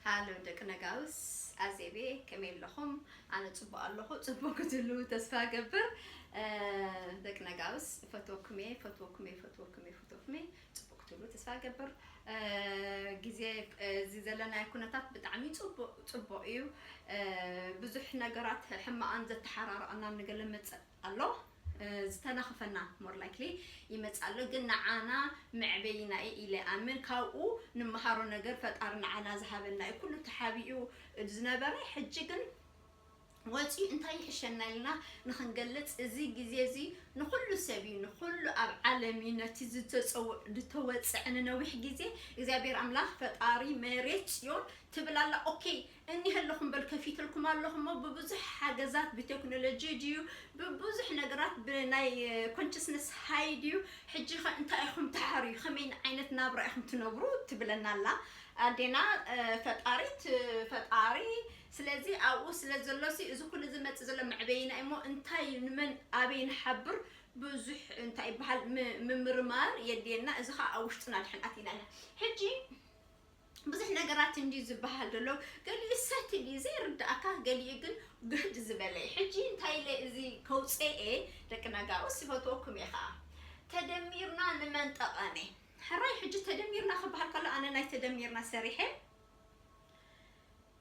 ሃሎ ደቂ ነጋውስ፣ ኣዜቤ፣ ከመይ ኣለኹም? ኣነ ጽቡቕ ኣለኹ። ጽቡቕ ክትህልዉ ተስፋ እገብር። እ፣ ደቂ ነጋውስ፣ እፈትወኩም እየ፣ እፈትወኩም እየ፣ እፈትወኩም እየ፣ እፈትወኩም እየ። ጽቡቕ ክትህልዉ ተስፋ እገብር። እ፣ ግዜ፣ እ፣ እዚ ዘለናዮ ኩነታት ብጣዕሚ ጽቡቕ፣ ጽቡቕ እዩ። እ፣ ብዙሕ ነገራት ሕማቕን ዘተሓራርቐናን ንገለ መጸ-፣ ኣሎ፣ እ፣ ዝተናኽፈና more likely ይመጽእ ኣሎ። ግን ንዓና መዕበይና እዩ ኢለ ኣምን። ካብኡ ንመሃሮ ነገር ፈጣሪ ንዓና ዝሃበና እዩ። ኩሉ ተሓቢኡ ዝነበረ፣ ሕጂ ግን ወጺኡ እንታይ ይሕሸና ኢልና ንኽንገልጽ፣ እዚ ግዜ እዚ ንኹሉ ሰብ እዩ፣ ንኹሉ ኣብ ዓለም እዩ። ነቲ ዝተጸው-፣ ዝተወጽዐ ንነዊሕ ግዜ እግዚኣብሔር ኣምላኽ ፈጣሪ መሬት ጽዮን ትብል ኣላ። ኦኬ፣ እኒሀ ኣለኹም በል፣ ከፊትልኩም ኣለኹ እሞ ብብዙሕ ሓገዛት ብቴክኖሎጂ ድዩ፣ ብብዙሕ ነገራት ብናይ ኮንሽስነስ ሃይ ድዩ፣ ሕጂ ኸ እንታይ ኢኹም ትሓርዩ፣ ከመይ ዓይነት ናብራ ኢኹም ትነብሩ ትብለና ኣላ ኣዴና። እ፣ ፈጣሪት፣ ፈጣሪ። ስለዚ ኣብኡ ስለ ዘሎ ሲ፣ እዚ ኩሉ ዝመጽእ ዘሎ መዕበይና እሞ እንታይ ንመን ኣበይ ንሓብር ብዙሕ እንታይ ይበሃል ም-፣ ምምርማር የድልየና። እዚ ኸኣ ኣብ ውሽጥና ድሕን ኣቲና ኢና። ሕጂ ብዙሕ ነገራት እንዲ ዝበሃል ዘሎ፣ ገሊኡ ሰት ድዩ ዘይርድኣካ፣ ገሊኡ ግን ግህድ ዝበለ እዩ። ሕጂ እንታይ ኢለ እዚ ከውፅኤ፣ ደቂ ነጋውስ ይፈትወኩም እየ ኸዓ። ተደሚርና ንመን ጠቐመ? ሕራይ ሕጂ ተደሚርና ክበሃል ከሎ፣ ኣነ ናይ ተደሚርና ሰሪሐ፣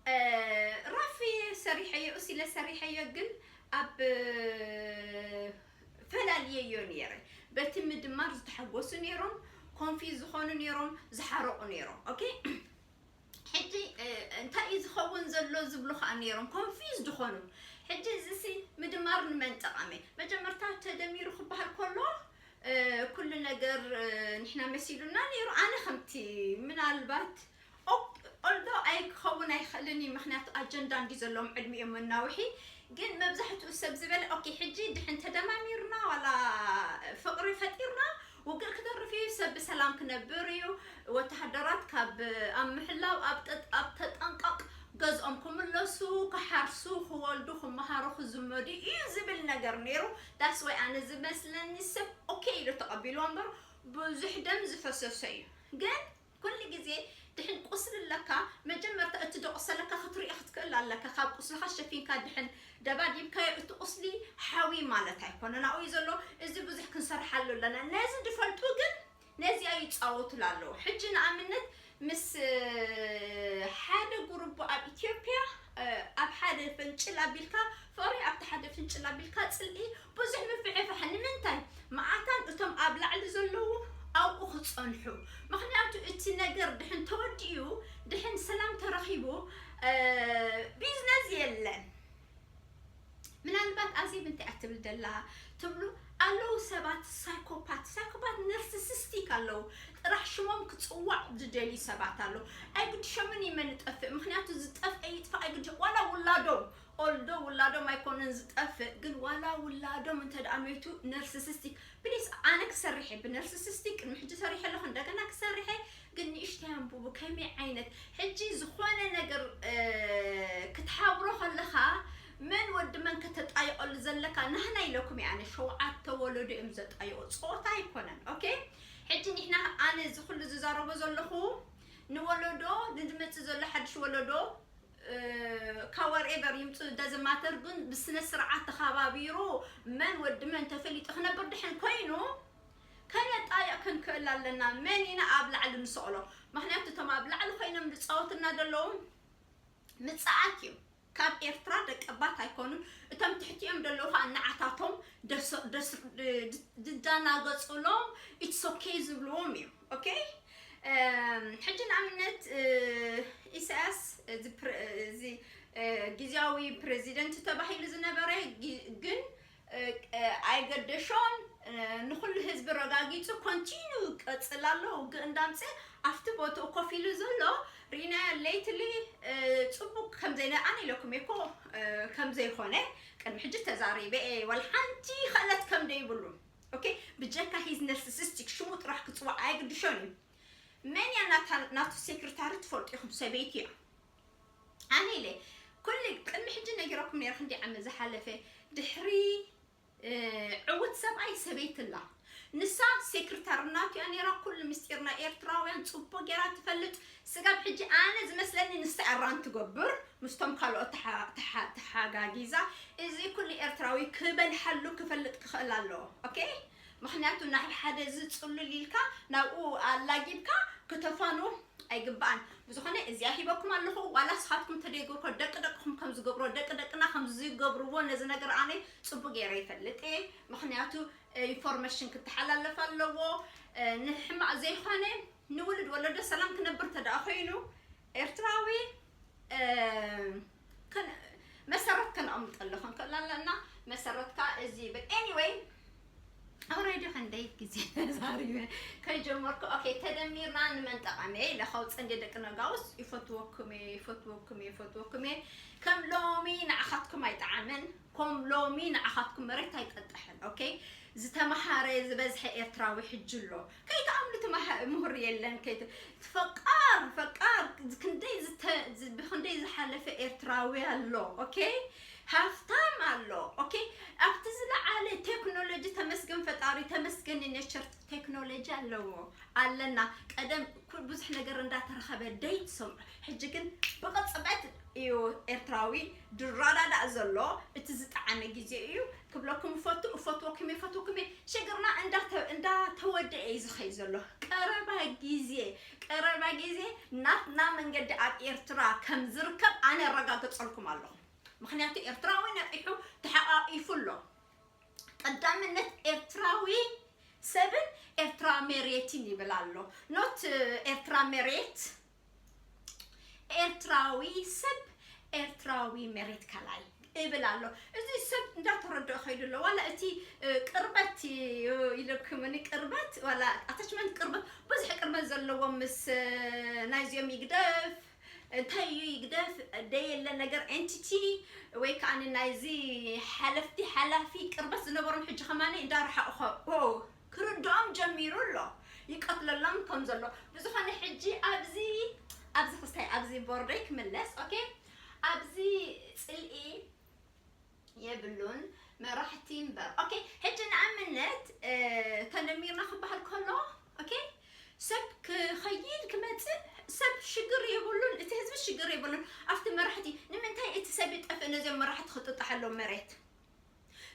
እ፣ ራፍ እየ ሰሪሐዮ፣ እስ ኢለ ሰሪሐዮ፣ ግን ኣብ፣ እ፣ ፈላልየዮ ነይረ። በቲ ምድማር ዝተሐጎሱ ነይሮም፣ ኮንፊዝ ዝኾኑ ነይሮም፣ ዝሓረቑ ነይሮም። ኦኬ? ሕጂ፣ እ፣ እንታይ እዩ ዝኸውን ዘሎ ዝብሉ ኸዓ ነይሮም፣ ኮንፊዝ ዝኾኑ። ሕጂ እዚሲ ምድማር ንመን ጠቐመ? መጀመርታ ተደሚሩ ክበሃል ከሎ፣ እ፣ ኩሉ ነገር፣ እ፣ ንሕና መሲሉና ነይሩ። ኣነ ከምቲ ምናልባት ኦክ-፣ ኦልዶ ኣይክኸውን ኣይኽእልን እዩ፣ ምኽንያቱ ኣጀንዳ እንዲ ዘለዎም ዕድሚኦም መናውሒ። ግን መብዛሕትኡ ሰብ ዝበለ፣ ኦኬ፣ ሕጂ ድሕን ተደማሚርና ዋላ ፍቕሪ ፈጢርና፣ ውግእ ክተርፍ እዩ፣ ሰብ ብሰላም ክነብር እዩ፣ ወተሃደራት ካብ ኣብ ምሕላው፣ ኣብ ጠጥ-፣ ኣብ ተጠንቀቕ፣ ገዝኦም ክምለሱ፣ ክሓርሱ፣ ክወልዱ፣ ክመሃሩ፣ ክዝመዱ እዩ ዝብል ነገር ነይሩ። ዳስ ወይ ኣነ ዝመስለኒ ሰብ ኦኬ ኢሉ ተቐቢልዎ እምበር ብዙሕ ደም ዝፈሰሶ እዩ። ግን ኩሉ ግዜ ድሕን ቁስሊ ኣለካ፣ መጀመርታ እቲ ደቁሰለካ ክትርኢ ክትክእል ኣለካ። ካብ ቁስልኻ ሸፊንካ ድሕን ደባዲብካዮ እቲ ቁስሊ ሓዊ ማለት ኣይኮነን። ኣብኡ እዩ ዘሎ። እዚ ብዙሕ ክንሰርሓሉ ኣለና። ነዚ ዝፈልጡ ግን ነዚኣ ይጻወቱላ ኣለዉ። ሕጂ ንኣብነት ምስ፣ እ፣ ሓደ ጉሩቡ ኣብ ኢትዮጵያ፣ እ፣ ኣብ ሓደ ፍንጭል ኣቢልካ፣ ፍቕሪ ኣብቲ ሓደ ፍንጭል ኣቢልካ፣ ጽልኢ፣ ብዙሕ ምፍሕፋሕ። ንምንታይ? መዓታን እቶም ኣብ ላዕሊ ዘለዉ ኣብኡ ክጸንሑ። ምኽንያቱ እቲ ነገር ድሕን ተወዲኡ፣ ድሕን ሰላም ተረኺቡ፣ እ፣ ቢዝነስ የለን። ምናልባት ኣዜብ እንታይ እያ ትብል ደላ ትብሉ ኣለዉ ሰባት። ሳይኮፓት፣ ሳይኮፓት ነርስሲስቲክ ኣለዉ። ጥራሕ ሽሞም ክጽዋዕ ዝደልዩ ሰባት ኣለዉ። ኣይግድሾምን እዩ መን ይጠፍእ፣ ምኽንያቱ ዝጠፍአ ይጥፋእ ኣይግድሾ-፣ ዋላ ውላዶም፣ ኦልዶ ውላዶም ኣይኮኑን ዝጠፍእ፣ ግን ዋላ ውላዶም እንተ ደኣ መይቱ ነርስሲስቲክ። ፕሊስ፣ ኣነ ክሰርሕ እየ ብነርስሲስቲክ፣ ቅድሚ ሕጂ ሰሪሐ ኣለኹ፣ እንደገና ክሰርሕ እየ። ግን ንእሽተይ ኣንብቡ፣ ከመይ ዓይነት፣ ሕጂ ዝኾነ ነገር፣ እ፣ ክትሓብሮ ከለኻ መን ወዲ መን ከተጣይቐሉ ዘለካ፣ ናህና ኢለኩም እየ ኣነ፣ ሸውዓተ ወለዶ እዮም ዘጣይቑ፣ ጾታ ኣይኮነን። ኦኬ? ሕጂ ንሕና፣ ኣነ እዚ ኩሉ ዝዛረቦ ዘለኹ ንወለዶ፣ ንዝመጽእ ዘሎ ሓድሽ ወለዶ፣ እ፣ ካብ ወርኤቨር ይምጽእ ደዝማተር፣ ግን ብስነ ስርዓት ተኸባቢሩ መን ወዲ መን ተፈሊጡ ክነብር ድሕን ኮይኑ፣ ከነጣይቕ ክንክእል ኣለና። መን ኢና ኣብ ላዕሊ ንሰቕሎ? ምኽንያቱ እቶም ኣብ ላዕሊ ኮይኖም ዝጻወቱና ዘለዉ ምጽኣት እዩ። ካብ ኤርትራ ደቀባት ኣይኮኑን። እቶም ትሕቲኦም ዘለዉ ኸኣ ንዓታቶም ደስ-፣ ደስ-፣ ድ-፣ ድዳናገጹሎም፣ ኢትስ ኦኬ ዝብልዎም እዮም። ኦኬ? እም፣ ሕጂ ንኣብነት፣ እ፣ ኢሳያስ፣ እዚ ፕረ-፣ እዚ፣ እ፣ ግዝያዊ ፕረዚደንት ተባሂሉ ዝነበረ ጊ-፣ ግን፣ እ፣ እ፣ ኣይገደሾን፣ እ፣ ንኹሉ ህዝቢ ረጋጊጹ ኮንቲኑ ይቀጽል ኣሎ። ውግእ እንዳምጸ ኣብቲ ቦትኡ ኮፍ ኢሉ ዘሎ ርኢናዮ። ሌትሊ፣ እ፣ ጽቡቅ ከም ዘይነ-፣ ኣነ ኢለኩም እየ እኮ፣ እ፣ ከም ዘይኮነ ቅድሚ ሕጂ ተዛሪበ እየ። ዋላ ሓንቲ ክእለት ከም ደይብሉ። ኦኬ፣ ብጀካ ሂዝ ነርስሲስቲክ ሽሙ ጥራሕ ክጽዋዕ ኣይግድሾን እዩ። መን እያ ናታ-፣ ናቱ ሴክሬታሪ ትፈልጡ ኢኹም፣ ሰበይቲ እያ። ኣነ ኢለ ኩሉ ቅድሚ ሕጂ ነጊረኩም ነይረ፣ ክንደይ ዓመት ዝሓለፈ ድሕሪ፣ እ፣ ዕዉት ሰብኣይ ሰበይቲ ኣላ። ንሳ ሴክሬታሪ ናቱ እያ ነይራ። ኩሉ ምስጢር ናይ ኤርትራውያን ጽቡቅ ገይራ ትፈልጥ። ስጋብ ሕጂ ኣነ ዝመስለኒ ንሳ እያ ራን ትገብር ምስቶም ካልኦት ተሓ- ተሓ- ተሓጋጊዛ። እዚ ኩሉ ኤርትራዊ ክበልሓሉ ክፈልጥ ክኽእል ኣለዎ። ኦኬ፣ ምኽንያቱ ናብ ሓደ ዝጽሉል ኢልካ ናብኡ ኣላጊብካ ክተፋኑ ኣይግባእን። ብዝኾነ እዚኣ ሂበኩም ኣለኹ። ዋላ ስኻትኩም ተደይገብርኮ ደቂ ደቅኹም ከም ዝገብሮ ደቂ ደቅና ከም ዝገብርዎ ነዚ ነገር ኣነ ጽቡቅ ገይረ ይፈልጥ እየ። ምኽንያቱ ኢንፎርሜሽን ክተሓላለፍ ኣለዎ። ንሕማቕ ዘይኮነ ንውሉድ ወለዶ ሰላም ክነብር ተደኣ ኮይኑ ኤርትራዊ መሰረት ከነቐምጠሉ ክንክእል ኣለና። መሰረትካ እዚ ይብል። Anyway፣ ኣውረዲ ክንደይ ግዜ ተዛሪበ ከይጀመርኩ፣ ኦኬ፣ ተደሚርና ንመን ጠቐመ ኢለ ከውፅእ እንደ ደቂ ነጋውስ ይፈትወኩም እየ፣ ይፈትወኩም እየ፣ ይፈትወኩም እየ። ከም ሎሚ ንዓኻትኩም ኣይጠዓመን። ከም ሎሚ ንዓኻትኩም መሬት ኣይጠጥሐን። ኦኬ፣ ዝተመሃረ ዝበዝሐ ኤርትራዊ ሕጂ ኣሎ። ከይተኣምሉ እቲ ምሁር የለን። ከይት ፈቃር ፈቃር ክንደይ ዝተ- ዝ- ብክንደይ ዝሓለፈ ኤርትራዊ ኣሎ። ኦኬ፣ ሃፍታም ኣሎ። ኦኬ፣ ኣብቲ ዝለዓለ ቴክኖሎጂ ተመስገን ፈጣሪ፣ ተመስገን ኔቸር ቴክኖሎጂ ኣለዎ ኣለና። ቀደም ኩ- ብዙሕ ነገር እንዳተረኸበ ደይ ትሰምዑ። ሕጂ ግን ብቕጽበት እዩ ኤርትራዊ ድራዳዳእ ዘሎ። እቲ ዝጠዓመ ግዜ እዩ። ክብለኩም እፈቱ፣ እፈትወኩም እየ፣ እፈትወኩም እየ። ሽግርና እንዳተ- እንዳተወደአ እዩ ዝኸይ ዘሎ። ቀረባ ግዜ ቀረባ ግዜ ናትና መንገዲ ኣብ ኤርትራ ከም ዝርከብ ኣነ ኣረጋግጸልኩም ኣለኹ። ምኽንያቱ ኤርትራዊ ነቒሑ ተሓቋቒፉ ኣሎ። ቀዳምነት ኤርትራዊ ሰብን ኤርትራ መሬትን ይብል ኣሎ። ኖት ኤርትራ መሬት፣ ኤርትራዊ ሰብ፣ ኤርትራዊ መሬት ካልኣይ እብል ኣሎ። እዚ ሰብ እንዳተረድኦ ከይዱ ኣሎ። ዋላ እቲ እ፣ ቅርበት እዩ ኢለኩምኒ፣ ቅርበት ዋላ ኣታችመንት ቅርበት፣ ብዙሕ ቅርበት ዘለዎ ምስ እ፣ ናይዚኦም ይግደፍ፣ እንታይ እዩ ይግደፍ፣ ደየለ ነገር ኤንቲቲ ወይ ከዓ ናይዚ ሓለፍቲ ሓላፊ ቅርበት ዝነበሮም ሕጂ ከማኒ እንዳረሓቑ ኸ- ኦ፣ ክርድኦም ጀሚሩ ኣሎ። ይቀትለሎም ከም ዘሎ። ብዝኾነ ሕጂ ኣብዚ ኣብዚ ክስታይ ኣብዚ ቦርደይ ክምለስ። ኦኬ፣ ኣብዚ ጽልኢ የብሉን መራሕቲ እምበር። ኦኬ፣ ሕጂ ንኣብነት እ፣ ተደሚርና ክበሃል ከሎ፣ ኦኬ፣ ሰብ ክኸይድ ክመጽእ ሰብ ሽግር የብሉን፣ እቲ ህዝቢ ሽግር የብሉን። ኣብቲ መራሕቲ ንምንታይ እቲ ሰብ ይጠፍእ ነዚኦም መራሕቲ ክጥጣሓሎም መሬት?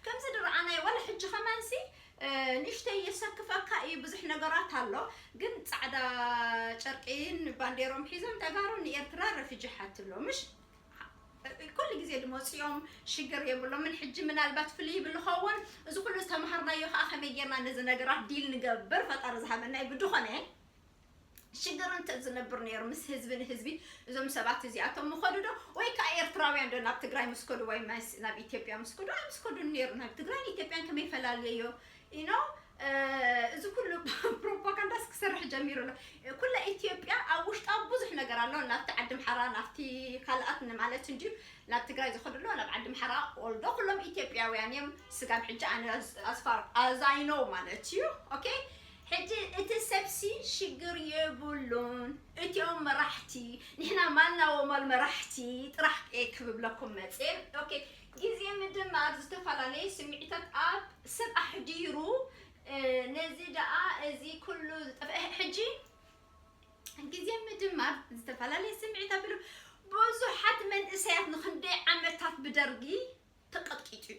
ከምዚ ዝረኣናዮ ዋላ ሕጂ ከማንሲ እ፣ ንእሽተይ የሰክፈካ እዩ፣ ብዙሕ ነገራት ኣሎ። ግን ጻዕዳ ጨርቂን ባንዴሮም ሒዞም ተጋሩ ንኤርትራ ረፊጂ ሓትሎ ምሽ ኩሉ ግዜ ድመፅኦም ሽግር የብሎምን። ሕጂ ምናልባት ፍልይ ይብል ኸውን። እዚ ኩሉ ዝተምሃርናዮ ከዓ ከመይ ጌርና ነዚ ነገራት ዲል ንገብር ፈጣሪ ዝሃበና እዩ። ብድኾነ ሽግር እንተ ዝነብር ነይሩ ምስ ህዝቢ ንህዝቢ እዞም ሰባት እዚኣቶም ምኸዱ ዶ ወይ ከዓ ኤርትራውያን ዶ ናብ ትግራይ ምስ ከዱ ወይ መስ- ናብ ኢትዮጵያ ምስ ከዱ ኣይምስ ከዱን ነይሩ። ናብ ትግራይን ኢትዮጵያን ከመይ ፈላልየዮ ኢኖ እዚ ኩሉ ፕሮፓጋንዳስ ክሰርሕ ጀሚሩ ኣሎ። ኩላ ኢትዮጵያ ኣብ ውሽጣ ብዙሕ ነገር ኣሎ። ናብቲ ዓዲ ምሓራ ናብቲ ካልኣት ንማለት እንድዩ ናብ ትግራይ ዝኸዱ ኣሎ ናብ ዓዲ ምሓራ ኦልዶ ኩሎም ኢትዮጵያውያን እዮም። ስጋብ ሕጂ ኣነ ኣስፋር ኣዛይኖ ማለት እዩ። ኦኬ ሕጂ እቲ ሰብሲ ሽግር የብሉን። እቲኦም መራሕቲ ንሕና ማልና ወማል መራሕቲ ጥራሕ ክብብለኩም መፅእ። ኦኬ ግዜ ምድማር ዝተፈላለየ ስምዒታት ኣብ ሰብ ኣሕዲሩ ነዚ ደኣ እዚ ኩሉ ዝጠፍአ ሕጂ ግዜ ምድማር ዝተፈላለየ ስምዒት ኣቢሉ ብዙሓት መንእሰያት ንክንደይ ዓመታት ብደርጊ ተቀጥቂጡ እዩ።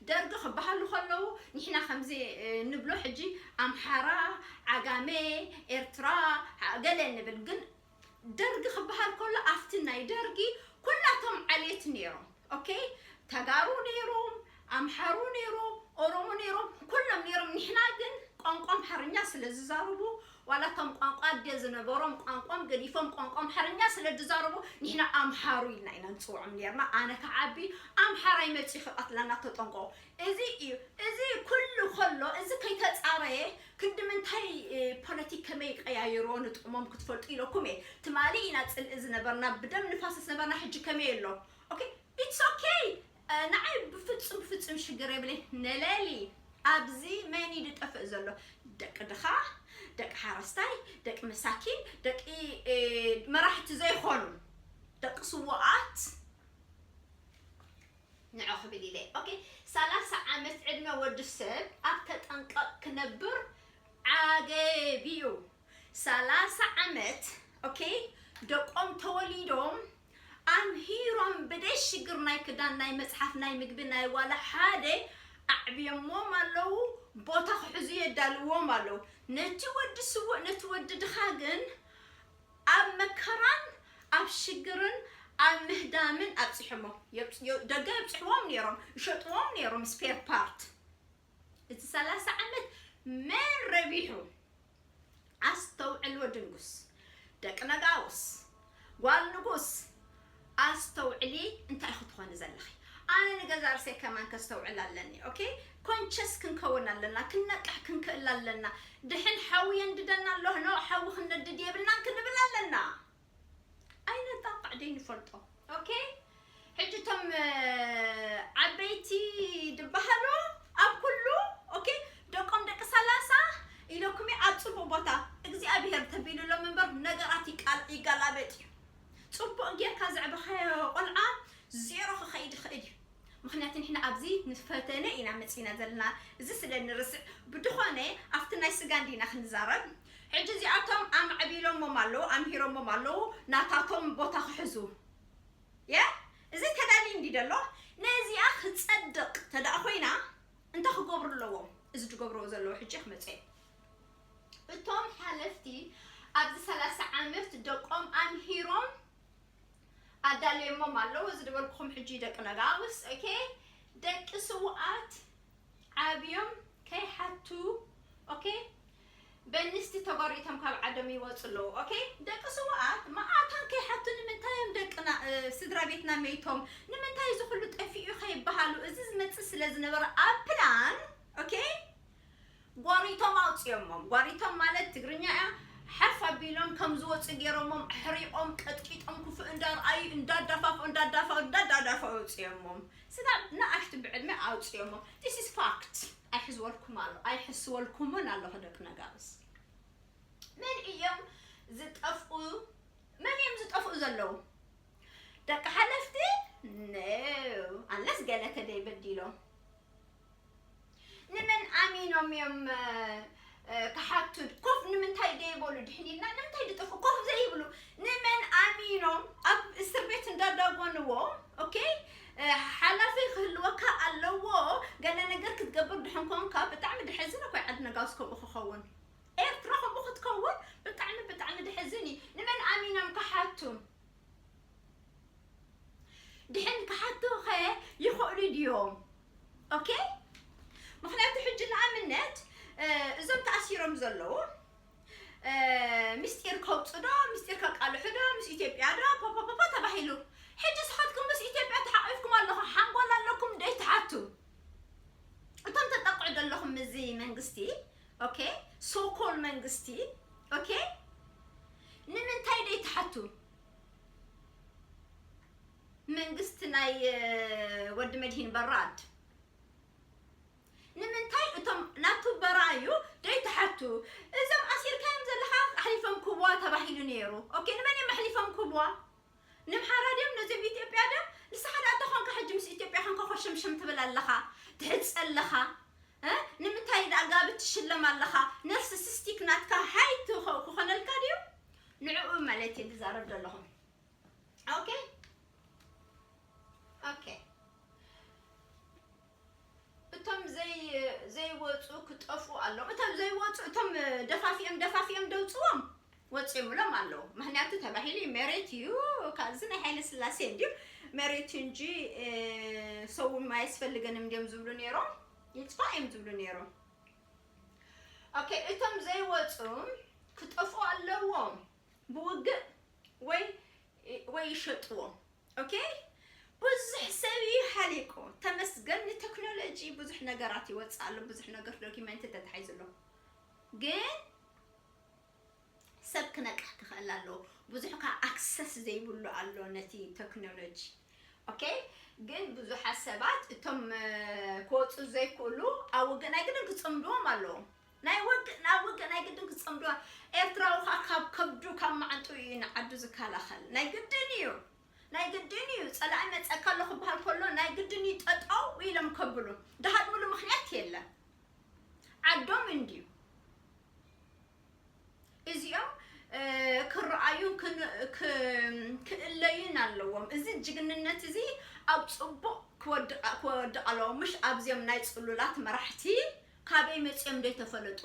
ደርጊ ክበሃሉ ከለዉ ንሕና ከምዚ ንብሎ ሕጂ ኣምሓራ፣ ዓጋመ፣ ኤርትራ ገለ ንብል ግን ደርጊ ክበሃል ከሎ ኣብቲ ናይ ደርጊ ኩላቶም ዓሌት ነይሮም። ኦኬ ተጋሩ ነይሮም፣ ኣምሓሩ ነይሮም፣ ኦሮሞ ነይሮም፣ ኩሎም ነይሮም። ንሕና ግን ቋንቋ ኣምሓርኛ ስለ ዝዛርቡ ዋላ እቶም ቋንቋ ኣደ ዝነበሮም ቋንቋም ገዲፎም ቋንቋ ኣምሓርኛ ስለ ዝዛረቡ ንሕና ኣምሓሩ ኢልና ኢና ንፅውዖም ነርና። ኣነ ክዓቢ ኣምሓራይ መፂኡ ክቐትለና ተጠንቀቑ። እዚ እዩ። እዚ ኩሉ ከሎ እዚ ከይተፃረየ ክንዲ ምንታይ ፖለቲክ ከመይ ቀያይሮ ንጥቕሞም ክትፈልጡ ኢለኩም እየ። ትማሊ ኢና ፅልኢ ዝነበርና ብደም ንፋሰስ ነበርና ሕጂ ከመይ ኣሎ? ኦኬ it's okay ንዓይ ብፍፁም ብፍፁም ሽግር የብለይ። ነለሊ ኣብዚ መን እዩ ዝጠፍእ ዘሎ? ደቂ ድኻ፣ ደቂ ሓረስታይ፣ ደቂ መሳኪን፣ ደቂ መራሕቲ ዘይኮኑ ደቂ ስውኣት ንዑ ክብል ኢለ። ኦኬ ሰላሳ ዓመት ዕድመ ወዲ ሰብ ኣብ ተጠንቀቕ ክነብር ዓገብ እዩ። ሰላሳ ዓመት፣ ኦኬ፣ ደቆም ተወሊዶም ኣምሂሮም ብደይ ሽግር ናይ ክዳን፣ ናይ መጽሓፍ፣ ናይ ምግቢ፣ ናይ ዋላ ሓደ ኣዕብዮሞም ኣለዉ። ቦታ ክሕዙ የዳልዎም ኣለዉ። ነቲ ወዲ ስውእ፣ ነቲ ወዲ ድኻ ግን ኣብ መከራን ኣብ ሽግርን ኣብ ምህዳምን ኣብጺሖሞ። የብጽ-፣ የ-፣ ደገ የብጽሕዎም ነይሮም፣ ይሸጥዎም ነይሮም ስፔር ፓርት። እቲ ሰላሳ ዓመት መን ረቢሑ? ኣስተውዕል ወዲ ንጉስ፣ ደቂ ነጋውስ፣ ጓል ንጉስ፣ ኣስተውዕሊ። እንታይ ክትኾኒ ዘለኺ? ኣነ ንገዛ ርእሰይ ከማን ከስተውዕል ኣለኒ። ኦኬ፣ ኮንሸስ ክንከውን ኣለና፣ ክንነቅሕ ክንክእል ኣለና። ድሕን ሓዊ የንድደና ኣሎ፣ ኖ፣ ሓዊ ክንነድድ የብልናን ክንብል ኣለና። ኣይነጣቕዕ ደይ ንፈልጦ። ኦኬ፣ ሕጂ እቶም ዓበይቲ ድበሃሉ ኣብ ኩሉ፣ ኦኬ፣ ደቆም ደቂ ሰላሳ ኢለኩም ኣብ ጽቡቕ ቦታ እግዚኣብሔር ተቢሉሎም እምበር ነገራት ይቃል-፣ ይገላበጥ እዩ። ጽቡቕ ጌርካ ዘዕበኻዮ ቆልዓ ዜሮ ክኸይድ ይኽእል እዩ። ምኽንያቱ ንሕና ኣብዚ ንፈተነ ኢና መጺና ዘለና። እዚ ስለ ንርስዕ ብድኾነ ኣብቲ ናይ ስጋ እንዲና ክንዛረብ። ሕጂ እዚኣቶም ኣማዕቢሎሞም ኣለዉ፣ ኣምሂሮሞም ኣለዉ ናታቶም ቦታ ክሕዙ። የ እዚ ተዳልዩ እንዲ ደሎ ነዚኣ ክጸድቕ ተደኣ ኮይና እንታይ ክገብሩ ኣለዎም? እዚ ዝገብርዎ ዘለዉ ሕጂ ክመጸ እዩ። እቶም ሓለፍቲ ኣብዚ ሰላሳ ዓመት ደቆም ኣምሂሮም ኣዳልዮሞም ኣለዉ። እዚ ዝበልኩኹም ሕጂ ደቂ ነጋውስ፣ ኦኬ፣ ደቂ ስውኣት ዓብዮም ከይሓቱ፣ ኦኬ፣ በንስቲ ተጓሪቶም ካብ ዓዶም ይወፁ ኣለዉ። ኦኬ፣ ደቂ ስውኣት መዓታን ከይሓቱ ንምንታይ እዮም ደቅና፣ እ፣ ስድራ ቤትና መይቶም? ንምንታይ እዚ ኩሉ ጠፊኡ ከይበሃሉ? እዚ ዝመፅእ ስለ ዝነበረ ኣብ ፕላን፣ ኦኬ፣ ጓሪቶም ኣውፅዮሞም። ጓሪቶም ማለት ትግርኛ እያ። ሓፍ ኣቢሎም ከም ዝወፁ ገይሮሞም፣ ኣሕሪቖም፣ ቀጥቂጦም፣ ክፉእ እንዳርኣዩ፣ እንዳዳፋፍኡ፣ እንዳዳፋኡ፣ እንዳዳዳፋኡ ኣውፅዮሞም። ስጋ ንኣሽቱ ብዕድመ ኣውፅዮሞም። This is fact። ኣይሕዝወልኩም ኣሎ፣ ኣይሕስወልኩምን ኣለኹ ደቂ ነጋውስ። መን እዮም ዝጠፍኡ? መን እዮም ዝጠፍኡ ዘለዉ? ደቂ ሓለፍቲ? No። Unless ገለ ተደይ በዲሎም። ንመን ኣሚኖም እዮም፣ እ፣ እ፣ ክሓቱ? ኮፍ ንምንታይ ደይበሉ? ድሕን ኢልና ንምንታይ ድጠፍኡ? ኮፍ ዘይብሉ? ንመን ኣሚኖም ኣብ እስር ቤት እንዳዳጎንዎ? ኦኬ፣ እ፣ ሓላፊ ክህልወካ ኣለዎ። ገለ ነገር ክትገብር ድሕን ኮንካ ብጣዕሚ ድሕዝን እኮ እዩ ዓዲ ነጋውስ ከምኡ ክኸውን። ኤርትራ ከምኡ ክትከውን ብጣዕሚ፣ ብጣዕሚ ድሕዝን እዩ። ንመን ኣሚኖም ክሓቱ? ድሕን ክሓቱ ኸ ይኽእሉ ድዮም? ኦኬ? ምኽንያቱ ሕጂ ንኣብነት፣ እ፣ እዞም ተኣሲሮም ዘለዉ፣ እ፣ ምስጢር ከውፁ ዶ፣ ምስጢር ከቃልሑ ዶ፣ ምስ ኢትዮጵያ ዶ፣ ፖፖፖፖ ተባሂሉ። ሕጂ ንስኻትኩም ምስ ኢትዮጵያ ተሓቒፍኩም ኣለኹም፣ ሓንጎል ኣለኩም ዶ ይትሓቱ? እቶም ተጠቕዑ ዘለኹም ምስዚ መንግስቲ፣ ኦኬ? ሶኮል መንግስቲ፣ ኦኬ? ንምንታይ ዶ ይትሓቱ? መንግስቲ ናይ፣ እ፣ ወዲ መድሂን በራድ። ንምንታይ እቶም ናቱ በራዩ ደይትሓቱ? እዞም ኣሲርካዮም ዘለኻ ኣሕሊፎም ክብዋ ተባሂሉ ነይሩ። ኦኬ፣ ንመን እዮም ኣሕሊፎም ክብዋ? ንምሓራ ድዮም? ነዚኦም ኢትዮጵያ ድዮም? ንስኻ ደኣ እንተኾንካ ሕጂ ምስ ኢትዮጵያ ኮንካ ኮሸምሸም ትብል ኣለኻ፣ ትሕጽ ኣለኻ። እ? ንምንታይ ደኣ ጋብ ትሽለም ኣለኻ? ነርስሲስቲክ ናትካ ሃይት ክኾ-፣ ክኾነልካ ድዩ? ንዕኡ ማለት እየ ዝዛረብ ዘለኹ። ኦኬ? ኦኬ። እቶም ዘይ-፣ ዘይወፁ ክጠፍኡ ኣለዎም። እቶም ዘይወፁ፣ እቶም ደፋፊኦም፣ ደፋፊኦም ደውፅዎም ወፂኦምሎም ኣለዉ። ምኽንያቱ ተባሂሉ እዩ፣ መሬት እዩ፣ ካብዚ ናይ ሃይለ ስላሴ እንድዩ መሬት እንጂ፣ እ፣ ሰው ኣየስፈልገንም እንድዮም ዝብሉ ነይሮም፣ ይጥፋእ እዮም ዝብሉ ነይሮም። ኦኬ፣ እቶም ዘይወፁ ክጠፍኡ ኣለዎም ብውግእ ወይ፣ ወይ ይሸጥዎም። ኦኬ፣ ብዙሕ ሰብ እዩ ሃሊቁ። ተመስገን ንቴክኖሎጂ ብዙሕ ነገራት ይወፅእ ኣሎ፣ ብዙሕ ነገር ዶኪመንት ተታሒዙ ኣሎ። ግን ሰብ ክነቅሕ ክኽእል ኣለዎ። ብዙሕ ከዓ ኣክሰስ ዘይብሉ ኣሎ ነቲ ቴክኖሎጂ። ኦኬ፣ ግን ብዙሓት ሰባት እቶም፣ እ፣ ክወፁ ዘይክእሉ ኣብ ውግእ ናይ ግድን ክፅምድዎም ኣለዎም። ናይ ውግእ፣ ናብ ውግእ ናይ ግድን ክፅምድዎ። ኤርትራዊ ከዓ ካብ ከብዱ ካብ መዓንጥኡ እዩ ንዓዱ ዝከላኸል። ናይ ግድን እዩ። ናይ ግድን እዩ፣ ጸላኢ መጸካ ኣሎ ክበሃል ከሎ ናይ ግድን እዩ ጠጠው ኢሎም ከብሉ። ድሃድምሉ ምኽንያት የለን። ዓዶም እንድዩ። እዚኦም፣ እ፣ ክረኣዩን ክን-፣ ክ-፣ ክእለዩን ኣለዎም። እዚ ጅግንነት እዚ ኣብ ጽቡቕ ክወድቕ፣ ክወድቕ ኣለዎ። ምሽ ኣብዚኦም ናይ ጽሉላት መራሕቲ ካበይ መጺኦም ደይተፈለጡ?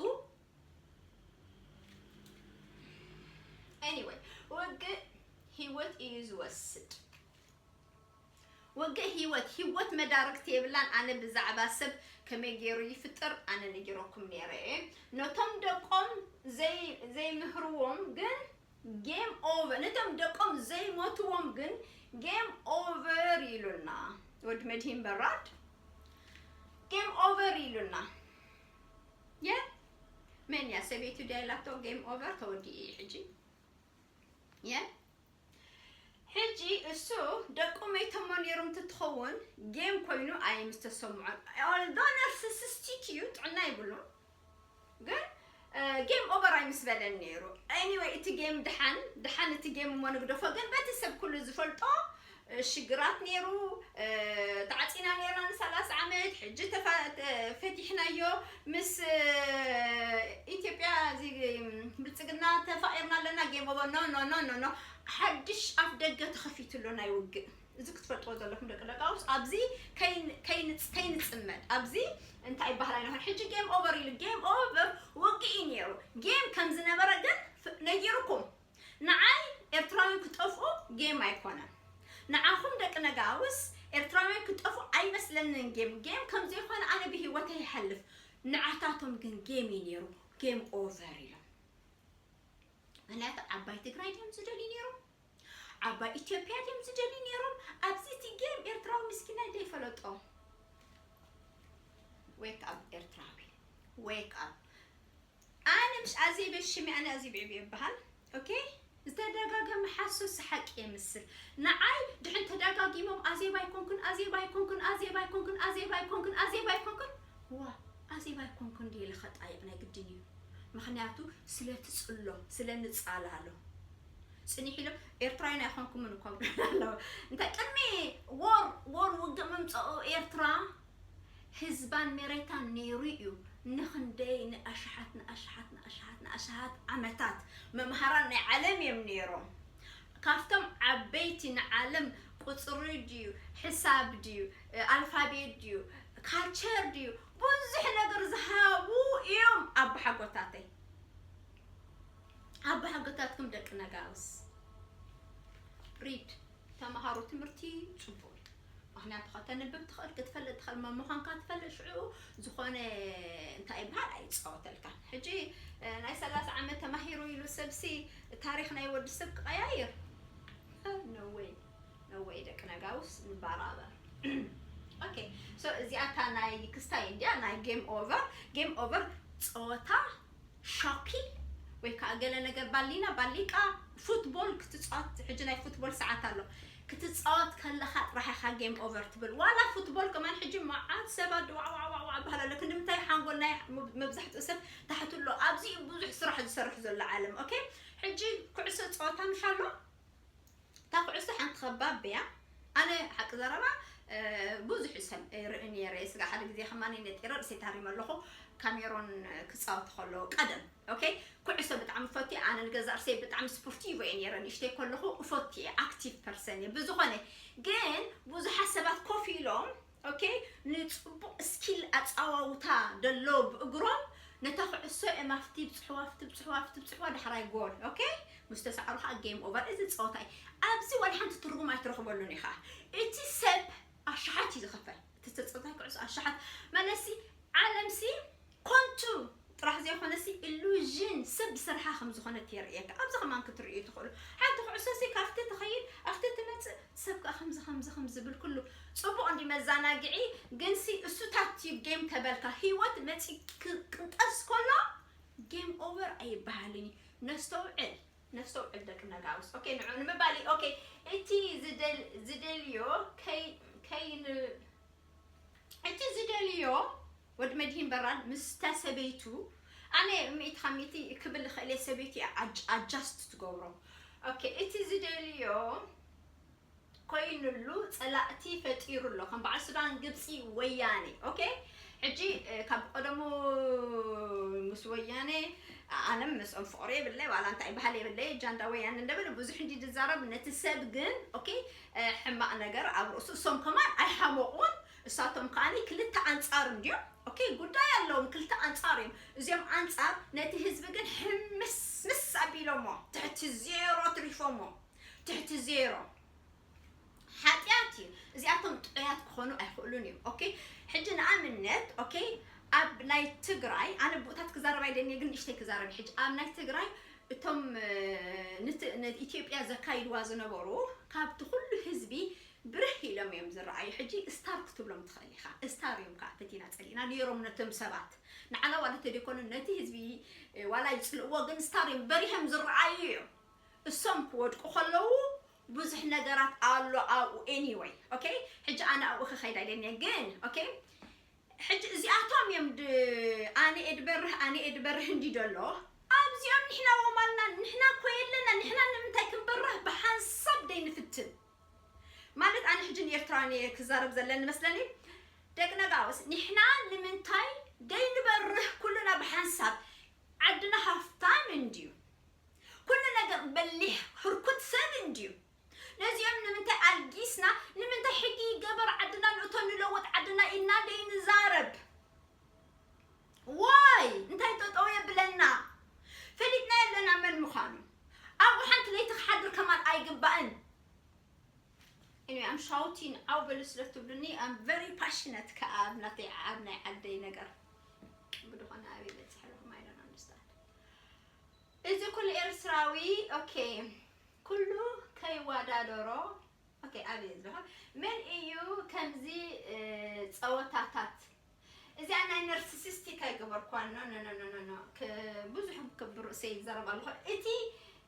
Anyway፣ ውግእ ህይወት እዩ ዝወስድ። ውግእ ህይወት፣ ህይወት መዳርግቲ የብላን። ኣነ ብዛዕባ ሰብ ከመይ ገይሩ ይፍጠር ኣነ ነጊረኩም ነይረ እየ። ነቶም ደቆም ዘይ-፣ ዘይምህርዎም ግን game over፣ ነቶም ደቆም ዘይሞትዎም ግን game over ኢሉና ወዲ መድሂን በራድ። Game over ኢሉና። የ መን እያ ሰበይቱ ድያ ኢላቶ? Game over፣ ተወዲኡ እዩ ሕጂ። የ ሕጂ እሱ ደቁ መይተሞ ነይሮም ትትኸውን ጌም ኮይኑ ኣይ ምስ ተሰምዖን። Although narcissistic እዩ፣ ጥዕና ይብሉን። ግን፣ እ፣ game over ኣይ ምስ በለን ነይሩ። Anyway፣ እቲ ጌም ድሓን፣ ድሓን እቲ ጌም እሞ ንግደፎ። ግን በቲ ሰብ ኩሉ ዝፈልጦ፣ እ፣ ሽግራት ነይሩ፣ እ፣ ተዓጺና ነይርና ንሰላሳ ዓመት፣ ሕጂ ተፋ-፣ ተ-፣ ፈቲሕናዮ፣ ምስ፣ እ፣ ኢትዮጵያ እዚ ብልጽግና ተፋቒርና ኣለና፣ game over። No, no, no, no, no። ሓድሽ ኣፍ ደገ ተኸፊቱ ኣሎ ናይ ውግእ። እዚ ክትፈልጥዎ ዘለኩም ደቂ ደቃውስ፣ ኣብዚ ከይን-፣ ከይንጽ-፣ ከይንጽመድ፣ ኣብዚ እንታይ ይበሃል ኣይንኾን። ሕጂ game over ኢሉ፣ game over ውግእ እዩ ነይሩ። ጌም ከም ዝነበረ ግን ፍ-፣ ነጊሩኩም። ንዓይ ኤርትራውያን ክጠፍኡ ጌም ኣይኮነን። ንዓኹም ደቂ ነጋውስ ኤርትራውያን ክጠፍኡ ኣይመስለንን ጌም። ጌም ከም ዘይኮነ ኣነ ብህይወተይ ይሓልፍ። ንዓታቶም ግን ጌም እዩ ነይሩ። Game over ኢሎም። ምክንያቱ ዓባይ ትግራይ ድዮም ዝደልዩ ነይሮም? ዓባይ ኢትዮጵያ ድዮም ዝደልዩ ነይሮም? ኣብዚ እቲ ጌም ኤርትራዊ ምስኪናይ ደይፈለጦ። Wake up ኤርትራዊ። Wake up። ኣነ ምሽ ኣዜበ ሽሜ፣ ኣነ ኣዜብ ዕብየ እበሃል። ኦኬ? ዝተደጋገመ ሓሶት ሓቂ የምስል። ንዓይ ድሕን ተደጋጊሞም ኣዜብ ኣይኮንኩን፣ ኣዜብ ኣይኮንኩን፣ ኣዜብ ኣይኮንኩን፣ ኣዜብ ኣይኮንኩን፣ ኣዜብ ኣይኮንኩን። ዋ፣ ኣዜብ ኣይኮንኩን ድየ ኢለ ከጣይቕ ናይ ግድን እዩ። ምኽንያቱ ስለ ትጽሎ፣ ስለ ንጻላሎ። ጽኒሕ ኢሎም ኤርትራውያን ኣይኮንኩምን እኮ ብሎና ኣለዉ። እንታይ ቅድሚ ወር፣ ወር ውግእ ምምጽኡ ኤርትራ ህዝባን መሬታን ነይሩ እዩ። ንኽንደይ ንኣሽሓት፣ ንኣሽሓት፣ ንኣሽሓት፣ ንኣሽሓት ዓመታት መምሃራን ናይ ዓለም እዮም ነይሮም። ካብቶም ዓበይቲ ንዓለም ቁጽሪ ድዩ፣ ሕሳብ ድዩ፣ ኣልፋቤት ድዩ፣ ካልቸር ድዩ፣ ብዙሕ ነገር ዝሃቡ እዮም ኣቦሓጎታተይ። ኣቦሓጎታትኩም ደቂ ነጋውስ። ሪድ፣ ተምሃሩ፣ ትምህርቲ ጽቡቕ እዩ። ምኽንያቱ ከተንብብ ትኽእል፣ ክትፈልጥ ትኽእል፣ መን ምዃንካ ትፈልጥ፣ ሽዑ ዝኾነ እንታይ ይበሃል ኣይጻወተልካን። ሕጂ፣ እ፣ ናይ ሰላሳ ዓመት ተማሂሩ ኢሉ ሰብሲ ታሪኽ ናይ ወዲ ሰብ ክቐያይር? No way፣ no way ደቂ ነጋውስ ንባራበር። ኦኬ፣ so እዚኣ እታ ናይ ክስታይ እንድያ፣ ናይ ጌም ኦቨር፣ ጌም ኦቨር ጸወታ ሻኪ ወይ ከዓ ገለ ነገር ባሊና፣ ባሊቃ፣ ፉትቦል ክትጻወት፣ ሕጂ ናይ ፉትቦል ሰዓት ኣሎ። ክትጻወት ከለኻ ጥራሕ ኢኻ ጌም ኦቨር ትብል። ዋላ ፉትቦል ከማን ሕጂ መዓት ሰባት ዋዕ ዋዕ ዋዕ ዋዕ በሃል ኣሎ። ክንዲ ምንታይ ሓንጎል ናይ መብ-፣ መብዛሕትኡ ሰብ ታሕቱ ኣሎ። ኣብዚ እዩ ብዙሕ ስራሕ ዝሰርሕ ዘሎ ዓለም። ኦኬ? ሕጂ ኩዕሶ ጸወታ ምሽ ኣሎ? እታ ኩዕሶ ሓንቲ ከባብ እያ። ኣነ ሓቂ ዘረባ፣ እ፣ ብዙሕ ሰብ ይርኢ ነይረ። ስጋ ሓደ ግዜ ከማን ነጢረ ርእሰይ ታሪመ ኣለኹ። ካሜሮን ክጻወት ከሎ ቀደም። ኦኬ? ኩዕሶ ብጣዕሚ ፈትየ። ኣነ ንገዛእ ርእሰይ ብጣዕሚ ስፖርቲቮ እየ ነይረ። ንእሽተይ ከለኹ እፈቱ እየ። ኣክቲቭ ፐርሰን እየ። ብዝኾነ ግን ብዙሓት ሰባት ኮፍ ኢሎም፣ ኦኬ፣ ንጽቡቕ ስኪል ኣጻዋውታ ደሎ ብእግሮም ነታ ኩዕሶ እዮም ኣብቲ ብጽሕዋ፣ ኣብቲ ብጽሕዋ፣ ኣብቲ ብጽሕዋ፣ ዳሕራይ ጎል። ኦኬ? ምስ ተሳዕሩ ከዓ ጌም ኦቨር። እዚ ጸወታ እዩ። ኣብዚ ዋላ ሓንቲ ትርጉም ኣይትረኽበሉን ኢኻ። እቲ ሰብ ኣሽሓት እዩ ዝኸፈል። እቲ ተጻዋታይ ኩዕሶ ኣሽሓት። መለሲ ዓለምሲ ኮንቱ ጥራሕ ዘይኮነሲ ኢሉዥን ሰብ ዝሰርሓ ከም ዝኾነት የርእየካ። ኣብዚ ከማን ክትርእዩ ትኽእሉ። ሓንቲ ኩዕሶሲ ካብቲ ትኸይድ ኣብቲ ትመጽእ፣ ሰብ ከኣ ከምዚ፣ ከምዚ፣ ከምዚ ዝብል ኩሉ ጽቡቕ እንዲ መዘናግዒ፣ ግንሲ እሱታት እዩ ጌም ተበልካ። ህይወት መጺ ክ-፣ ቅንጠስ ከሎ ጌም ኦቨር ኣይበሃልን እዩ። ነስተውዕል፣ ነስተውዕል ደቂ ነጋውስ። ኦኬ፣ ንዑ ንምባል እዩ። ኦኬ፣ እቲ ዝደል-፣ ዝደልዮ ከይ-፣ ከይን-፣ እቲ ዝደልዮ ወዲ መድሂን በራድ ምስታ ሰበይቱ፣ ኣነ ሚእቲ ካብ ሚእቲ ክብል እኽእል እየ፣ ሰበይቱ እያ ኣጅ-፣ ኣጃስት ትገብሮ። ኦኬ፣ እቲ ዝደልዮ ኮይኑሉ ጸላእቲ ፈጢሩ ኣሎ፣ ከም በዓል ሱዳን፣ ግብጺ፣ ወያኔ። ኦኬ፣ ሕጂ ካብ ቀደሙ ምስ ወያኔ ኣነም ምስኦም ፍቕሪ የብለይ፣ ዋላ እንታይ ባህል የብለይ። ጃንዳ ወያኔ እንደብል ብዙሕ እንዲ ዝዛረብ ነቲ ሰብ ግን፣ ኦኬ፣ ሕማቕ ነገር ኣብ ርእሱ። እሶም ከማን ኣይሓመቑን፣ እሳቶም ከዓኒ ክልተ ኣንጻር እንድዮም። ኦኬ፣ ጉዳይ ኣለዎም፣ ክልተ ኣንጻር እዮም። እዚኦም ኣንጻር ነቲ ህዝቢ ግን ሕምስ ምስ ኣቢሎሞ፣ ትሕቲ ዜሮ ትሪፎሞ፣ ትሕቲ ዜሮ። ሓጢኣት እዩ። እዚኣቶም ጥዑያት ክኾኑ ኣይኽእሉን እዮም። ኦኬ፣ ሕጂ ንኣብነት፣ ኦኬ፣ ኣብ ናይ ትግራይ፣ ኣነ ብኡታት ክዛረብ ኣይደልየ፣ ግን ንእሽተይ ክዛረብ። ሕጂ ኣብ ናይ ትግራይ እቶም ንኢትዮጵያ ዘካይድዋ ዝነበሩ ካብቲ ኩሉ ህዝቢ ብርህ ኢሎም እዮም ዝረኣዩ። ሕጂ ስታር ክትብሎም ትኽእል ኢኻ። ስታር እዮም ከዓ ፈቲና ፀሊእና ነይሮም ነቶም ሰባት። ንዓና ዋላ ተደይኮኑ ነቲ ህዝቢ ዋላ ይፅልእዎ፣ ግን ስታር እዮም፣ በሪሆም ዝረኣዩ እዮም። እሶም ክወድቁ ከለዉ ብዙሕ ነገራት ኣሎ ኣብኡ። ኤኒወይ፣ ኦኬ፣ ሕጂ ኣነ ኣብኡ ክኸይድ ኣይደልየ፣ ግን ኦኬ፣ ሕጂ እዚኣቶም እዮም ኣነ እየ ድበርህ፣ ኣነ እየ ድበርህ እንዲ ደሎ። ኣብዚኦም ንሕና ወማልና፣ ንሕና እኮ የለና፣ ንሕና ንምንታይ ክንበርህ ብሓንሳብ ደይንፍትን? ማለት ኣነ ሕጂ ንኤርትራውያን እየ ክዛረብ ዘለኒ መስለኒ። ደቂ ነጋውስ፣ ንሕና ንምንታይ ደይንበርህ? ኩልና ብሓንሳብ፣ ዓድና ሃፍታም እንድዩ፣ ኩሉ ነገር በሊሕ ህርኩት ሰብ እንድዩ። ነዚኦም ንምንታይ ኣልጊስና? ንምንታይ ሕጊ ይገበር ዓድና ንእቶ ንለወጥ ዓድና ኢልና ደይንዛረብ? ዋይ እንታይ ጠጠው የብለና? ፈሊጥና የለና መን ምዃኑ። ኣብኡ ሓንቲ ለይቲ ክሓድር ከማን ኣይግባእን። Anyway, I'm shouting፣ ዓው በሉ ስለ ትብሉኒ፣ I'm very passionate ከኣ ኣብ ናተይ፣ ኣብ ናይ ዓደይ ነገር። ብድኾነ ኣበይ በጽሕ ኣለኹም? I don't understand። እዚ ኩሉ ኤርትራዊ፣ ኦኬ፣ ኩሉ ከይዋዳደሮ። ኦኬ፣ ኣበይ ኣለኹም? መን እዩ ከምዚ ጸወታታት እዚኣ ናይ ነርሲሲስቲክ ኣይገበርኳን። ኖ፣ ኖ፣ ኖ፣ ኖ፣ ኖ፣ ኖ። ክ-፣ ብዙሕ ክ-፣ ብርእሰይ ይዛረብ ኣለኹ። እቲ፣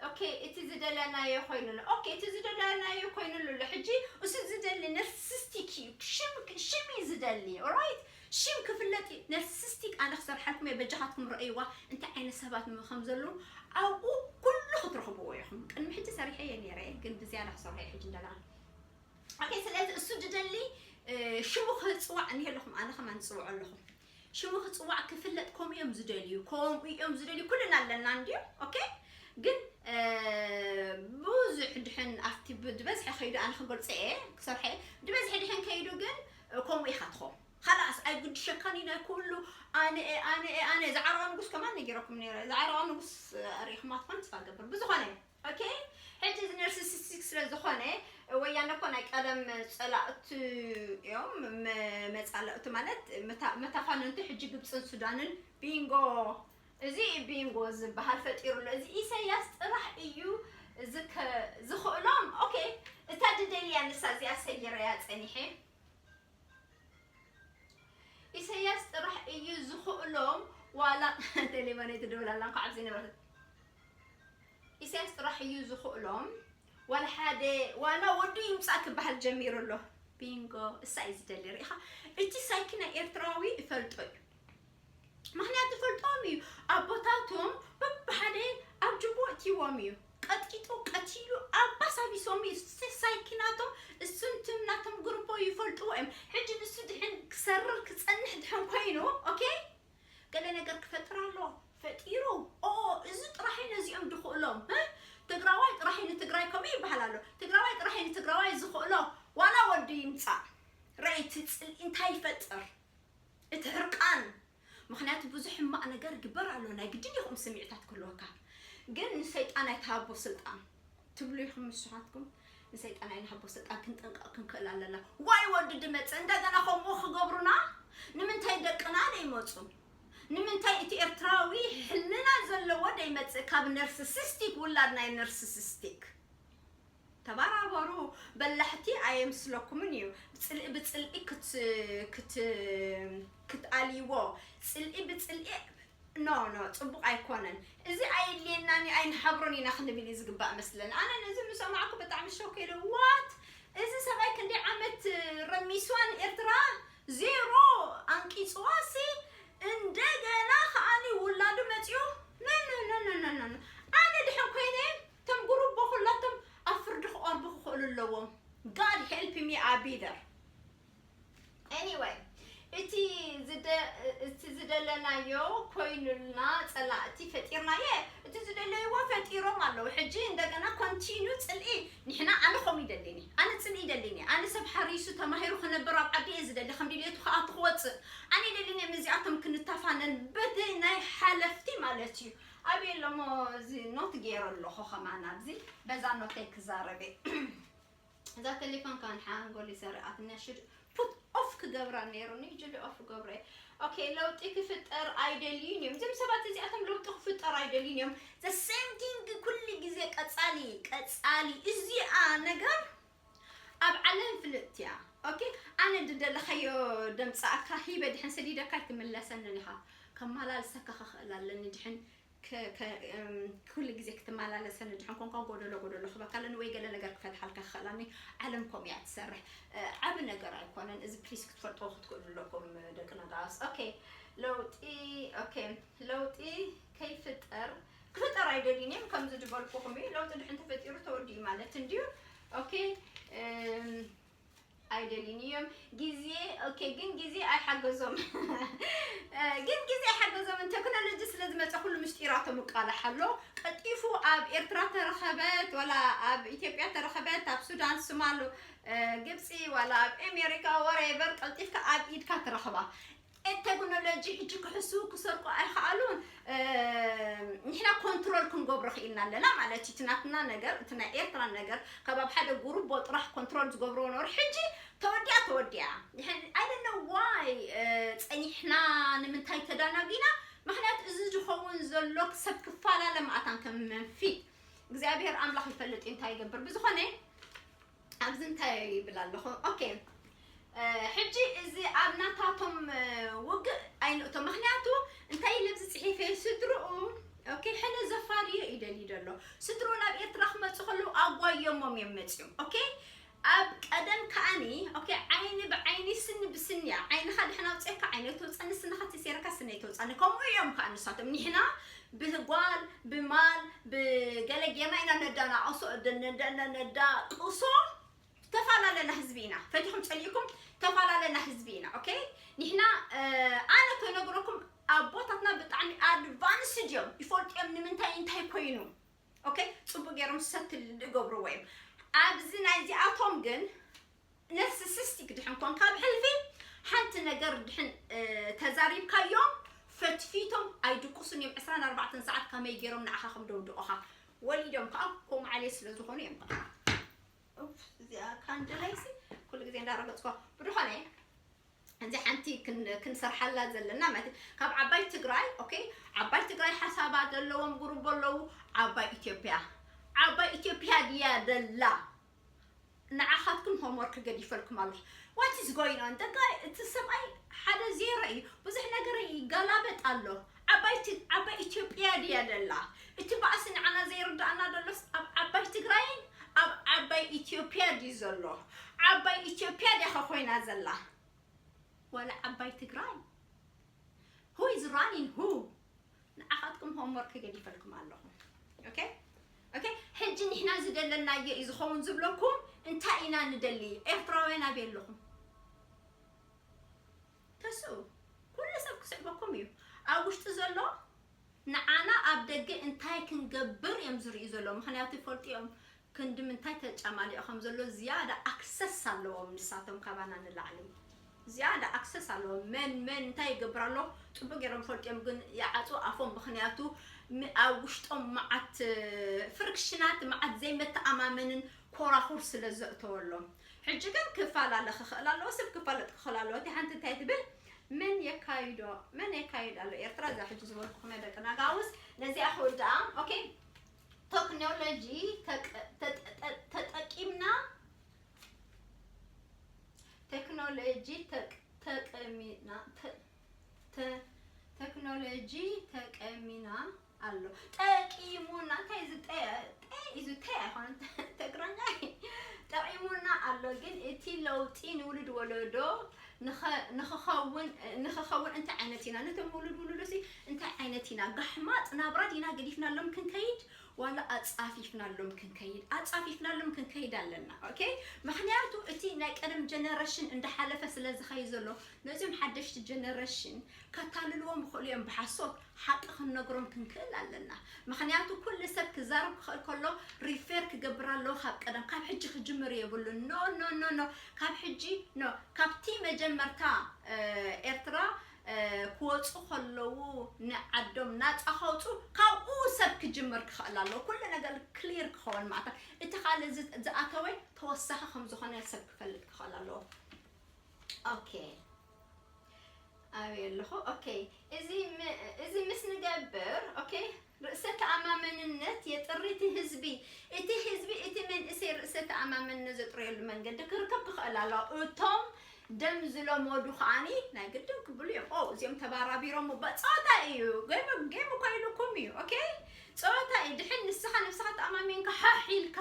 ኦኬ፣ እቲ ዝደለናዮ ኮይኑሉ። ኦኬ፣ እቲ ዝደለናዮ ኮይኑሉ ኣሎ። ሕጂ እሱ ዝደሊ ነርሲሲስቲክ እዩ። ሽም፣ ሽም እዩ ዝደሊ። ኦራይት? ሽም ክፍለጥ እዩ። ነርሲሲስቲክ ኣነ ክሰርሓልኩም እየ። በጃኻትኩም ረእይዋ እንታይ ዓይነት ሰባት ም-፣ ከም ዘለዉ ኣብኡ ኩሉ ክትረኽብዎ ኢኹም። ቅድሚ ሕጂ ሰሪሐ እየ ነይረ፣ ግን ብዝያዳ ክሰርሖ እየ ሕጂ እንደገና። ኦኬ፣ ስለዚ እሱ ዝደሊ፣ እ፣ ሽሙ ክጽዋዕ እኒሄ ኣለኹም፣ ኣነ ከማን ዝጽውዖ ኣለኹ። ሽሙ ክጽዋዕ ክፍለጥ ከምኡ እዮም ዝደልዩ፣ ከምኡ እዮም ዝደልዩ፣ ኩልና ኣለና እንድዩ። ኦኬ፣ ግን፣ እ፣ ብዙሕ ድሕን ኣብቲ ብ-፣ ዝበዝሐ ከይዱ ኣነ ክገልጾ እየ፣ ክሰርሐ እየ። ዝበዝሐ ድሕን ከይዱ ግን፣ እ፣ ከምኡ ኢኻ ትኸውን። ኻላስ ኣይጉድሸካን እዩ ናይ ኩሉ ኣነ እየ፣ ኣነ እየ፣ ኣነ እየ። ዝዓረቐ ንጉስ ከማን ነጊረኩም ነይረ። ዝዓረቐ ንጉስ፣ እ፣ ኣሪእኹማ ትኾን ተስፋ ገብር። ብዝኾነ ኦኬ፣ ሕጂ እዚ ነርሲሲስቲክ ስለ ዝኾነ፣ ወያነ እኮ ናይ ቀደም ጸላእቱ እዮም፣ መ-፣ መጻልእቱ ማለት መታ-፣ መታፋንንቱ ሕጂ ግብጽን ሱዳንን። ቢንጎ፣ እዚ ቢንጎ ዝበሃል ፈጢሩሎ። እዚ ኢሳያስ ጥራሕ እዩ ዝከ-፣ ዝኽእሎም። ኦኬ፣ እታ ድደልያ ንሳ እዚኣ ሰይረያ ጸኒሐ። ኢሳያስ ጥራሕ እዩ ዝኽእሎም። ዋላ ቴሌፎነይ ትድውል ኣላ፣ እንኳዕ ኣብዚ ነበረት። ኢሳያስ ጥራሕ እዩ ዝኽእሎም። ዋላ ሓደ፣ ዋላ ወዱ ይምጻእ ክበሃል ጀሚሩ ኣሎ። ቢንጎ፣ እሳ እዩ ዝደሊ። ርኢኻ፣ እቲ ሳይኪ ናይ ኤርትራዊ እፈልጦ እዩ። ምኽንያቱ እፈልጦም እዩ። ኣቦታቶም በብሓደ ኣብ ጅቦ እትይዎም እዩ። ቀጥቂጡ፣ ቀቲሉ፣ ኣባስ ኣቢሶም እዩ። ስ-፣ ሳይኪ ናቶም፣ እሱን ትም ናቶም ግሩፖ ይፈልጥዎ እዮም። ሕጂ ንሱ ድሕን ክሰርር ክጸንሕ ድሕን ኮይኑ፣ ኦኬ? ገለ ነገር ክፈጥር ኣሎ። ፈጢሩ፣ ኦ፣ እዚ ጥራሕ እዩ ነዚኦም ድኽእሎም፣ እ? ትግራዋይ ጥራሕ እዩ ንትግራይ፣ ከምኡ ይበሃል ኣሎ። ትግራዋይ ጥራሕ እዩ ንትግራዋይ ዝኽእሎ። ዋላ ወዱ ይምጻእ። ርእይ እቲ ጽልኢ እንታይ ይፈጥር? እቲ ሕርቃን። ምኽንያቱ ብዙሕ ሕማቕ ነገር ይግበር ኣሎ። ናይ ግድን ይኹም ስምዒታት ክህልወካ። ግን ንሰይጣን ኣይትሃቦ ስልጣን ትብሉ ኢኹም ንስኻትኩም። ንሰይጣን ኣይንሃቦ ስልጣን፣ ክንጥንቀቕ ክንክእል ኣለና። ዋይ ወዲ ድመጽእ እንደገና ከምኡ ክገብሩና? ንምንታይ ደቅና ደይመጹ? ንምንታይ እቲ ኤርትራዊ ሕልና ዘለዎ ደይመጽእ ካብ ነርሲሲስቲክ ውላድ ናይ ነርሲሲስቲክ? ተባራበሩ፣ በላሕቲ ኣየምስለኩምን እዩ። ብጽልኢ ብጽልኢ ክት-፣ ክት-፣ ክትኣልይዎ፣ ጽልኢ ብጽልኢ፣ ኖ፣ ኖ፣ ጽቡቕ ኣይኮነን። እዚ ኣየድልየናን እዩ፣ ኣይንሓብሮን ኢና ክንብል እዩ ዝግባእ መስለኒ። ኣነ ነዚ ምስ ሰማዕኩ ብጣዕሚ ሾክ ኢለ፣ ዋት? እዚ ሰብኣይ ክንደይ ዓመት ረሚስዋን ኤርትራ ዜሮ ኣንቂጽዋሲ፣ እንደገና ከኣኒ ውላዱ መጺኡ፣ ኖ፣ ኖ፣ ኖ። ኣነ ድሕን ኮይነ፣ እቶም ጉሩቦ ኩላቶም ኣብ ፍርዲ ክቐርቡ ክኽእሉ ኣለዎም። God help me, Abider. Anyway, እቲ ዝደ-፣ እቲ ዝደለናዮ ኮይኑልና፣ ጸላእቲ ፈጢርናየ። እቲ ዝደለይዎ ፈጢሮም ኣለዉ። ሕጂ እንደገና continue ጽልኢ። ንሕና፣ ኣነ ከምኡ ይደሊኒ፣ ኣነ ጽልኢ ይደሊኒ። ኣነ ሰብ ሓሪሱ ተማሂሩ ክነብር ኣብ ዓዲ እየ ዝደሊ፣ ከም ድልየቱ ክኣቱ ክወጽእ። ኣነ ይደሊኒ እዚኣቶም ክንተፋነን በቲ ናይ ሓለፍቲ ማለት እዩ። ኣብ የለሞ እዚ ኖት ገይረ ኣለኹ ከማን ኣብዚ በዛ ኖተይ ክዛረበ። እዛ ቴሌፎን ካን ሓንጎል ይሰርቃትና ሽድ ፑት ኦፍ ክገብራ ነይሩኒ። ጅሊ ኦፍ ገብረ። ኦኬ፣ ለውጢ ክፍጠር ኣይደልዩን እዮም እዞም ሰባት እዚኣቶም። ለውጢ ክፍጠር ኣይደልዩን እዮም። The same thing ኩሉ ግዜ ቀጻሊ ቀጻሊ። እዚኣ ነገር ኣብ ዓለም ፍልጥቲ እያ። ኦኬ፣ ኣነ ዝደለኻዮ ደምጻእካ ሂበ ድሕን ሰዲደካ ኣይትምለሰንን ኢኻ። ከመላልሰካ ክኽእል ኣለኒ ድሕን ከ-፣ ከ-፣ እም፣ ኩሉ ግዜ ክትመላለሰኒ ድሕን ኮንካ ጎደሎ ጎደሎ ክበካለኒ ወይ ገለ ነገር ክፈትሓልካ ክኽእላኒ ዓለም ከምኡ እያ ትሰርሕ። እ፣ ዓቢ ነገር ኣይኮነን። እዚ ፕሊስ ክትፈልጥዎ ክትክእሉ ኣለኩም ደቂ ነጋውስ። ኦኬ፣ ለውጢ፣ ኦኬ፣ ለውጢ ከይፍጠር፣ ክፍጠር ኣይደልዩን እዮም። ከምዚ ዝበልኩኹም እዩ። ለውጢ ድሕን ተፈጢሩ ተወዲኡ ማለት እንድዩ። ኦኬ፣ እም፣ ኣይደልዩን እዮም። ግዜ፣ ኦኬ፣ ግን ግዜ ኣይሓገዞም። እ፣ ግን ግዜ ኣይሓገዞምን። ቴክኖሎጂ ስለ ዝመጸ ኩሉ ምስጢራቶም ይቃላሕ ኣሎ። ቀልጢፉ ኣብ ኤርትራ ተረኸበት፣ ዋላ ኣብ ኢትዮጵያ ተረኸበት፣ ኣብ ሱዳን፣ ሱማል፣ እ፣ ግብጺ፣ ዋላ ኣብ ኣሜሪካ፣ ወሬቨር፣ ቀልጢፍካ ኣብ ኢድካ ትረኽባ። ቴክኖሎጂ ሕጂ ክሕስዉ ክሰርቁ ኣይኸኣሉን። እ፣ ንሕና ኮንትሮል ክንገብሮ ክኢልና ኣለና ማለት እዩ። እቲ ናትና ነገር፣ እቲ ናይ ኤርትራ ነገር ካብ ኣብ ሓደ ጉሩቦ ጥራሕ ኮንትሮል ዝገብርዎ ነበሩ። ሕጂ ተወዲኣ፣ ተወዲኣ። I don't know why፣ እ፣ ጸኒሕና፣ ንምንታይ ተዳናጊና? ምኽንያቱ እዚ ዝኸውን ዘሎ ሰብ ክፈላለ መኣታን ከም መንፊት እግዚኣብሔር ኣምላኽ ይፈልጥ እዩ እንታይ ይገብር። ብዝኾነ ኣብዚ እንታይ ይብል ኣለኹ? ኦኬ፣ እ፣ ሕጂ እዚ ኣብ ናታቶም፣ እ፣ ውግእ ኣይንእቶ። ምኽንያቱ እንታይ ኢለ ኣብዚ ጽሒፈ? ስድርኡ፣ ኦኬ፣ ሕነ ዘፋርዮ ይደልዩ ዘሎ። ስድርኡ ናብ ኤርትራ ክመጹ ከለዉ ኣጓዮሞም እዮም መጺኦም። ኦኬ፣ ኣብ ቀደም ከኣኒ፣ ኦኬ፣ ዓይኒ ብዓይኒ ስኒ ብስኒ እያ። ዓይንኻ ድሕን ኣውጺእካ ዓይኒ ኣይተውጻኒ፣ ስንኻ ተሴርካ ስኒ ኣይተውጻኒ። ከምኡ እዮም ከኣ ንሳቶም። ንሕና ብጓል፣ ብማል፣ ብገለ ጌርና ኢና ነዳናቕሶ፣ ደ-፣ ነዳ-፣ ነዳ-፣ ነዳቅሶ። ተፈላለና ህዝቢ ኢና። ፈቲኹም ጸሊእኩም ተፈላለና ህዝቢ ኢና። ኦኬ? ንሕና፣ እ፣ ኣነ ከነግረኩም ኣቦታትና ብጣዕሚ ኣድቫንስድ እዮም። ይፈልጡ እዮም ንምንታይ እንታይ ኮይኑ። ኦኬ? ጽቡቅ ገይሮም ሰትል ዝገብርዎ እዮም። ኣብዚ ናይዚኣቶም ግን ነርሲሲስቲክ ድሕን ኮንካ ኣብ ሕልፊ ሓንቲ ነገር ድሕን፣ እ፣ ተዛሪብካዮም ፈትፊቶም ኣይድቁሱን እዮም። ዕስራን ኣርባዕተን ሰዓት ከመይ ገይሮም ንዓኻ ከም ደውድቑኻ ወሊዶም ከኣ ከምኡ ዓሌት ስለ ዝኾኑ እዮም ከኣ። ኡፍ፣ እዚኣ ካንድለይሲ ኩሉ ግዜ እንዳረገጽኳ። ብድኾነ፣ እዚ ሓንቲ ክን-፣ ክንሰርሓላ ዘለና ማለት እዩ። ካብ ዓባይ ትግራይ፣ ኦኬ፣ ዓባይ ትግራይ ሓሳባ ዘለዎም ጉሩቦ ኣለዉ፣ ዓባይ ኢትዮጵያ። ዓባይ ኢትዮጵያ ድያ ደላ? ንዓኻትኩም ሆምወርክ ገዲፈልኩም ኣለኹ። What is going on? ደጋ፣ እቲ ሰብኣይ ሓደ ዜሮ እዩ። ብዙሕ ነገር ይገላበጥ ኣሎ። ዓባይ ት-፣ ዓባይ ኢትዮጵያ ድያ ደላ? እቲ ባእሲ ንዓና ዘይርዳእና ደሎስ ኣብ ዓባይ ትግራይን ኣብ ዓባይ ኢትዮጵያ ድዩ ዘሎ? ዓባይ ኢትዮጵያ ድያ ኸ ኮይና ዘላ? ዋላ ዓባይ ትግራይ? Who is running who? ንዓኻትኩም ሆምወርክ ገዲፈልኩም ኣለኹ። ኦኬ? ኦኬ? ሕጂ ንሕና ዝደለናዮ እዩ ዝኸውን ዝብለኩም። እንታይ ኢና ንደሊ? ኤርትራውያን ኣበይ ኣለኹም? ተስኡ። ኩሉ ሰብ ክስዕበኩም እዩ። ኣብ ውሽጢ ዘሎ ንዓና ኣብ ደገ እንታይ ክንገብር እዮም ዝርእዩ ዘለዉ። ምኽንያቱ ይፈልጡ እዮም ክንዲ ምንታይ ተጨማሊቑ ከም ዘሎ ዝያዳ ኣክሰስ ኣለዎም ንሳቶም ካባና ንላዕሊ። ዝያዳ ኣክሰስ ኣለዎም። መን፣ መን እንታይ ይገብር ኣሎ ጽቡቅ ገይሮም ይፈልጡ እዮም፣ ግን ይዓጹ ኣፎም። ምኽንያቱ ም-፣ ኣብ ውሽጦም መዓት ፍርክሽናት፣ መዓት ዘይመተኣማመንን ኮራኹር ስለ ዘእተወሎም። ሕጂ ግን ክፈላለ ክኽእል ኣለዎ፣ ሰብ ክፋለጥ ክኽእል ኣለዎ። እቲ ሓንቲ እንታይ ትብል? መን የካይዶ? መን የካይድ ኣሎ? ኤርትራ እዛ ሕጂ ዝበልኩኹም እያ ደቂ ናጋውስ። ነዚኣ ክውድኣ። ኦኬ። ቴክኖሎጂ ተቀ-፣ ተጠ-፣ ተጠ-፣ ተጠቂምና፣ ቴክኖሎጂ ተቅ-፣ ተቀሚና፣ ተ-፣ ተ-፣ ቴክኖሎጂ ተቀሚና ኣሎ። ጠቂሙና፣ እንታይ እዚ ጠ-፣ ጠ-፣ እዚ ተ ኣይኮነን፣ ትግርኛ እዩ። ጠቂሙና ኣሎ፣ ግን እቲ ለውጢ ንውሉድ ወለዶ ንኸ- ንኽኸውን ንኽኸውን እንታይ ዓይነት ኢና፣ ነቶም ውሉድ ውሉድሲ እንታይ ዓይነት ኢና፣ ጋሕማጥ ናብራ ዲና ገዲፍናሎም ክንከይድ ዋላ ኣጻፊፍናሎም ክንከይድ? ኣጻፊፍናሎም ክንከይድ ኣለና። ኦኬ፣ ምክንያቱ እቲ ናይ ቀደም ጀነሬሽን እንዳሓለፈ ስለ ዝኸይ ዘሎ ነዚም ሓደሽቲ ጀነሬሽን ከታልልዎም ይኽእሉ እዮም ብሓሶት። ሓቂ ክንነግሮም ክንክእል ኣለና። ምክንያቱ ኩሉ ሰብ ክዛረብ ክኽእል ከሎ ሪፌር ክገብር ኣለዎ ካብ ቀደም፣ ካብ ሕጂ ክጅምር የብሉን። ኖ ኖ ኖ ኖ፣ ካብ ሕጂ ኖ፣ ካብቲ መጀመርታ ኤርትራ ክወፁ ከለዉ ንዓዶም ናፃ ከውፁ ካብኡ ሰብ ክጅምር ክኽእል ኣለዎ። ኩሉ ነገር ክሊር ክኸውን ማለት እቲ ካልእ ዝኣተወ ተወሳኺ ከም ዝኾነ ሰብ ክፈልጥ ክኽእል ኣለዎ። ኦኬ፣ ኣበይ ኣለኹ? ኦኬ፣ እዚ እዚ ምስ ንገብር፣ ኦኬ፣ ርእሰ ተኣማመንነት የጥሪ እቲ ህዝቢ። እቲ ህዝቢ፣ እቲ መንእሰይ ርእሰ ተኣማመንነት ዘጥርየሉ መንገዲ ክርከብ ክኽእል ኣለዎ። እቶም ደም ዝለመዱ ከዓኒ ናይ ግድን ክብሉ እዮም። ኦ፣ እዚኦም ተባራቢሮም እባ፣ ጸወታ እዩ። ጌም ጌም እኮ ኢሉኩም እዩ። ኦኬ፣ ጸወታ እዩ። ድሕን ንስኻ ነብስኻ ተኣማሚንካ ሓሕ ኢልካ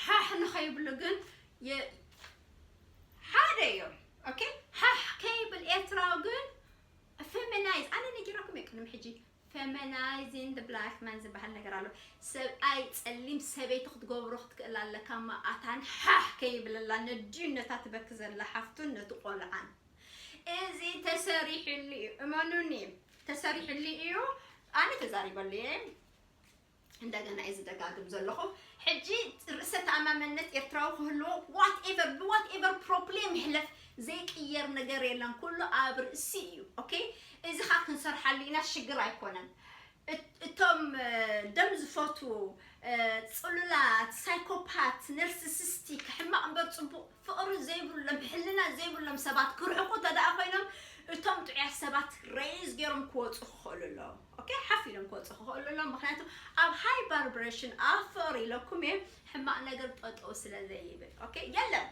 ሓሕ ንኸይብሉ ግን የ- ሓደ እዮም። ኦኬ፣ ሓሕ ከይብል ኤርትራዊ ግን ፌሚናይዝ፣ ኣነ ነጊረኩም እየ ቅድሚ ሕጂ፣ ፌሚናይዚንግ ብላክ ማን ዝበሃል ነገር ኣሎ። ሰብኣይ ጸሊም ሰበይቲ ክትገብሮ ክትክእል ኣለካ። ማኣታን ሓሕ ከይብለላ ነድዩ ነታ ትበኪ ዘላ ሓፍቱን ነቲ ቆልዓን። እዚ ተሰሪሕሉ እዩ፣ እመኑኒ፣ ተሰሪሕሉ እዩ። ኣነ ተዛሪበሉ እየ። እንደገና እየ ዝደጋግም ዘለኹ። ሕጂ ርእሰ ተኣማመነት ኤርትራዊ ክህልዎ ዋትኤቨር ብዋትኤቨር ፕሮብሌም ይሕለፍ ዘይቅየር ነገር የለን። ኩሉ ኣብ ርእሲ እዩ። ኦኬ፣ እዚ ኻ ክንሰርሓሉ ኢና፣ ሽግር ኣይኮነን። እት- እቶም እ፣ ደም ዝፈትዉ እ፣ ጽሉላት፣ ሳይኮፓት፣ ነርሲሲስቲክ፣ ሕማቕ እምበር ጽቡቕ ፍቕሪ ዘይብሎም፣ ሕልና ዘይብሎም ሰባት ክርሕቁ ተደኣ ኮይኖም እቶም ጥዑያት ሰባት ሬይዝ ገይሮም ክወፁ ክኽእሉ ኣለዎም። ኦኬ፣ ሓፍ ኢሎም ክወፁ ክኽእሉ ኣለዎም። ምክንያቱ ኣብ ሃይ ቫይብሬሽን ኣብ ፍቕሪ ኢለኩም እየ፣ ሕማቕ ነገር ጠጠው ስለ ዘይብል። ኦኬ፣ የለን፣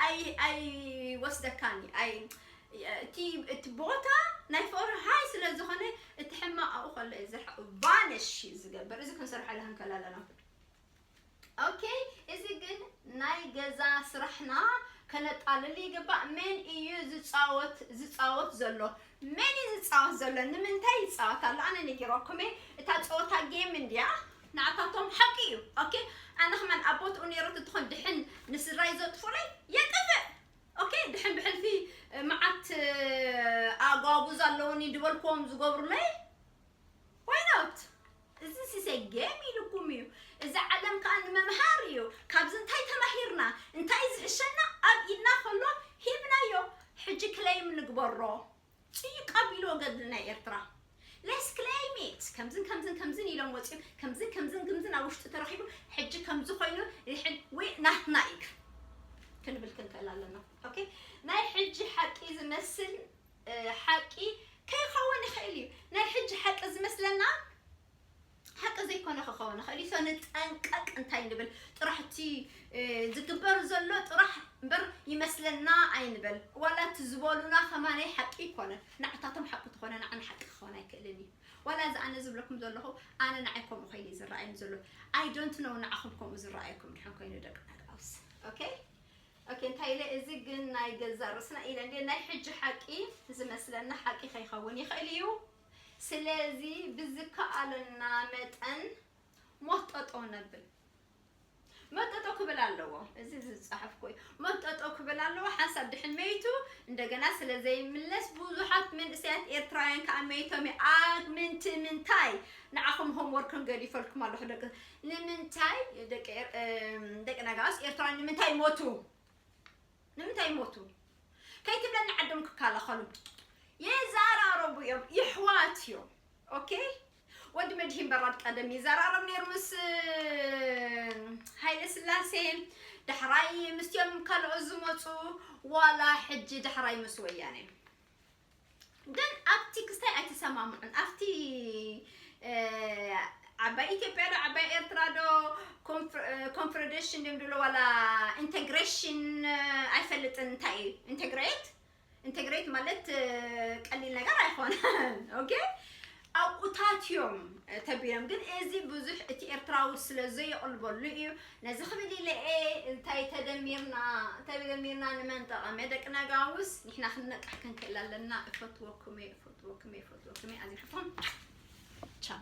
ኣይ ኣይወስደካኒ፣ ኣይ እቲ እቲ ቦታ ናይ ፍቕሪ ሃይ ስለ ዝኾነ እቲ ሕማቕ ኣብኡ ከሎ እዩ ዝርሓ ቫነሽ እዩ ዝገብር። እዚ ክንሰርሓሉ ክንክእል ኣለና። ኦኬ፣ እዚ ግን ናይ ገዛ ስራሕና ከነጣልል ይግባእ። መን እዩ ዝጻወት ዝጻወት ዘሎ? መን እዩ ዝጻወት ዘሎ? ንምንታይ ይጻወት ኣሎ? ኣነ ነጊረኩም እየ፣ እታ ጸወታ ጌም እንድያ፣ ንዓታቶም ሓቂ እዩ። ኦኬ፣ ኣነ ከማን ኣብ ቦትኡ ነይረ ትኾን ድሕን ንስድራይ ዘጥፉለይ የጥፍእ። ኦኬ፣ ድሕን ብሕልፊ መዓት ኣጓጉዝ ኣለውኒ ድበልክዎም ዝገብሩለይ ዋይኖት? እዚ ሲሰ ጌም ኢልኩም እዩ። እዚ ዓለም ከዓ ንመምሃር እዩ። ካብዚ እንታይ ተማሂርና፣ እንታይ ዝሕሸና ኣብ ኢድና ከሎ ሂብናዮ። ሕጂ ክለይም ንግበሮ። ጽዩ ቀቢልዎ ገድሊ ናይ ኤርትራ። ሌስ ክሌም ኢት። ከምዝን ከምዝን ከምዝን ኢሎም ወፂኦም፣ ከምዝን ከምዝን ከምዝን ኣብ ውሽጢ ተረኺቡ። ሕጂ ከምዚ ኮይኑ ይሕን ወይ ናትና እዩ ክንብል ክንክእል ኣለና። ኦኬ፣ ናይ ሕጂ ሓቂ ዝመስል ሓቂ ከይኸውን ይኽእል እዩ። ናይ ሕጂ ሓቂ ዝመስለና ሓቂ ዘይኮነ ክኸውን ይኽእል እዩ። ንጠንቀቅ እንታይ ንብል ጥራሕ፣ እቲ ዝግበር ዘሎ ጥራሕ እምበር ይመስለና ኣይንበል። ዋላ እቲ ዝበሉና ከማነይ ሓቂ ይኮነ፣ ንዓታቶም ሓቂ ተኾነ ንዓና ሓቂ ክኸውን ኣይክእልን እዩ። ዋላ እዚ ኣነ ዝብለኩም ዘለኹ ኣነ ንዓይ ከምኡ ኮይኑ እዩ ዝረኣየኒ ዘሎ። ኣይ ዶንት ኖው ንዓኹም ከምኡ ዝረኣየኩም ድሕን ኮይኑ ደቂ ናጋውስ። ኦኬ፣ ኦኬ፣ እንታይ ኢለ፣ እዚ ግን ናይ ገዛ ርእስና ኢለ እንዴ፣ ናይ ሕጂ ሓቂ ዝመስለና ሓቂ ከይኸውን ይኽእል እዩ። ስለዚ ብዝከኣለና መጠን ሞት ጠጠው ነብል። ሞት ጠጠው ክብል ኣለዎ። እዚ ዝጸሓፍኩ እዩ። ሞት ጠጠው ክብል ኣለዎ። ሓንሳብ ድሕን መይቱ እንደገና ስለ ዘይምለስ ብዙሓት መንእሰያት ኤርትራውያን ከኣ መይቶም እዮም። ኣብ ምንቲ ምንታይ ንዓኹም ሆምወርክን ገዲፈልኩም ኣለኹ ደቂ ንምንታይ ደቂ ኤር- እም፣ ደቂ ነጋውስ ኤርትራውያን ንምንታይ ሞቱ? ንምንታይ ሞቱ? ከይትብለኒ ዓዶም ክከላኸሉ ይዘራረቡ እዮም። ይሕዋት እዮም። ኦኬ፣ ወዲ መድሂን በራድ ቀደም ይዘራረብ ነይሩ ምስ ሃይለ ስላሴ፣ ዳሕራይ ምስቲኦም ካልኦት ዝመፁ ዋላ ሕጂ ዳሕራይ ምስ ወያነ። ግን ኣብቲ ክስታይ ኣይተሰማምዑን። ኣብቲ ዓባይ ኢትዮጵያ ዶ ዓባይ ኤርትራ ዶ ኮንፈደሬሽን ድም ድሎ ዋላ ኢንቴግሬሽን ኣይፈልጥን። እንታይ እዩ ኢንቴግሬት? ኢንቴግሬት ማለት ቀሊል ነገር ኣይኮነን። ኦኬ፣ ኣብኡታት እዮም ተቢሎም። ግን እዚ ብዙሕ እቲ ኤርትራዊ ስለ ዘየቕልበሉ እዩ ነዚ ክብል ኢለ እየ። እንታይ ተደሚርና ተደሚርና ንመን ጠቐመ ደቂ ነጋውስ ንሕና ክንነቅሕ ክንክእል ኣለና። እፈትወኩም እየ እፈትወኩም እየ እፈትወኩም እየ ኣዚሕኩም። ቻው።